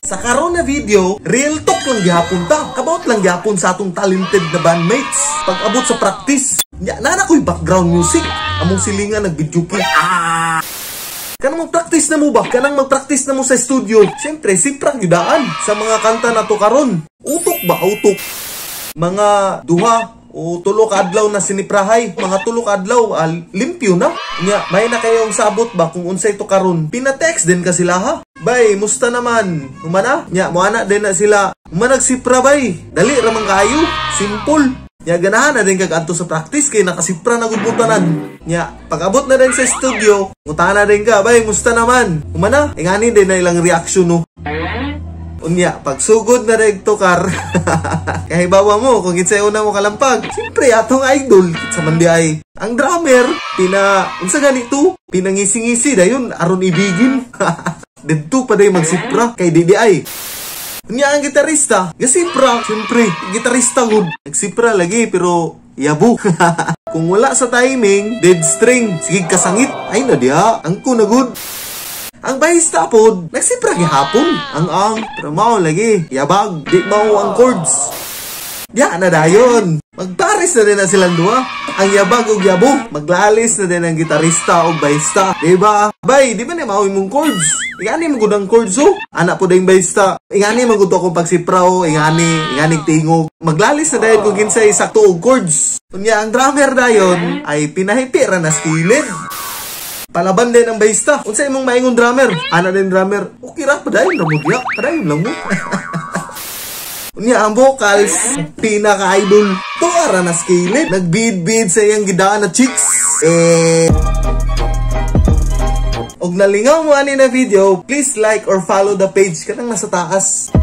Sa karon na video, real talk lang gihapon ta. About lang gihapon sa atong talented na bandmates. Pag abot sa practice, nya nana ko'y background music. Among silingan nag-video. Ah! Kanang mag-practice na mo ba? Kanang mag-practice na mo sa studio. Siyempre, sipra gyudaan sa mga kanta na to karon. Utok ba? Utok. Mga 2 o 3 ka adlaw na siniprahay. Mga 3 ka adlaw, limpyo na. Nya, may na kayong sabot ba kung unsay to karon. Pina-text din ka sila ha. "Bay, musta naman? Humana?" Nya, moana din na sila. "Human nagsipra, bay. Dali ramang kaayo. Simple." Nya, ganahan na din kag adto sa practice kay nakasipra na gud tanan. Nya, pag-abot na din sa studio, ngutana din ka, "Bay, musta naman? Humana?" Ingani din na ilang reaction, no. Unya, pagsugod na rin tukar, kahibawa mo kung kinsay una mo kalampag. Siyempre, atong idol, sa man di ay. Ang drummer, pina, unsa ganito? Pinangisi-ngisi dayon, aron ibigin. Didto pa day magsipra, kay di di ay. Unya ang gitarista, gasipra. Siyempre, gitarista gud. Nagsipra lagi, pero yabo. Kung wala sa timing, dead string, sige kasangit. Ay na diha, angko na gud. Ang bahista pod, nagsipra gihapon. Ang, pero mao lagi, yabag, di mao ang chords. Diya na dayon. Magpares na din na silang duha. Ang yabag og yabo, maglalis na din ang gitarista og bahista. Diba? "Bay, di ba na mao imong chords? Ingani mo gud ang chords oh." Ana po dayong bahista. "Ingani mo gud akong pagsipra oh, ingani, ingani tingog." Maglalis na dayon kung kinsay sakto og chords. Unya ang drummer dayon ay pinahipi ra na kilid. Palaban din ang bahista. "Unsa imong maingon, drummer?" Ana din drummer, "Okay ra, padayon ra mo diya. Padayon lang mo." Unya ang vocals, pinaka-idol. Tuwa ra na skillet. Nagbid-bid sa iyang gidaan na chicks. Eh, og nalingaw mo ani na video, please like or follow the page kanang nasa taas.